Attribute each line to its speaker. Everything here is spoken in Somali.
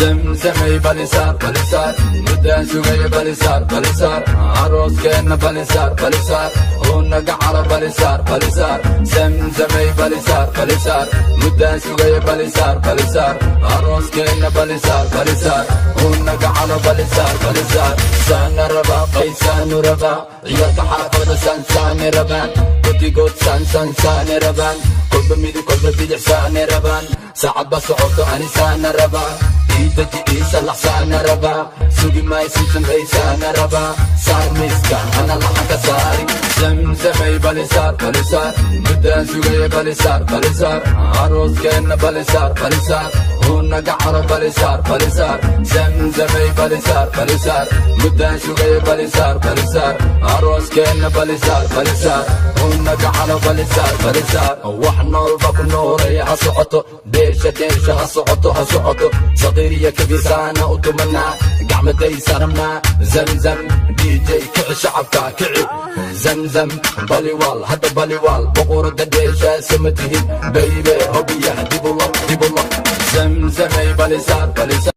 Speaker 1: Zamzamay, balisaar, balisaar, muddaan sugaya, balisaar, balisaar, arooskeenna, balisaar, balisaar, unaga calo, balisaar, balisaar. Zamzamay, balisaar, balisaar, muddaan sugaya, balisaar, balisaar, arooskeenna, balisaar, balisaar, unaga calo, balisaar, balisaar. Saana rabaa, qaysaanu rabaa, ciyaalka xaafada saansaane rabaan, godigood saan saan saane rabaan, kolba midig, kolba bidix saane rabaan. Saacad ba socoto, ani saana rabaa, iidaji iisalax saana rabaa, sugi maay samsamay saana rabaa, saar miiska ana laxanka saari. Zamzamay, balisaar, balisaar, muddaan sugaya, balisaar, balisaar, arooskeenna, balisaar, balisaar, unaga calo, balisaar, balisaar. Zamzamay, balisaar, balisaar, muddaan sugaya, balisaar, balisaar, arooskeenna, balisaar, balisaar, unaga calo, balisaar, balisaar. Wax noolba ku noolaya, ha socoto dheesha, dheesha ha socoto, ha socoto. Saqiir iyo kabiirsaana u tumanaa, gacmadaysa rabnaa. Zamzam DJ, kici shacabka, kici. Zamzam baliwaal, hadda baliwaal, boqorada dheesha sama tihid, baybe, hobiyaha dibula dibula. Zamzamay, balisaar, balisaar.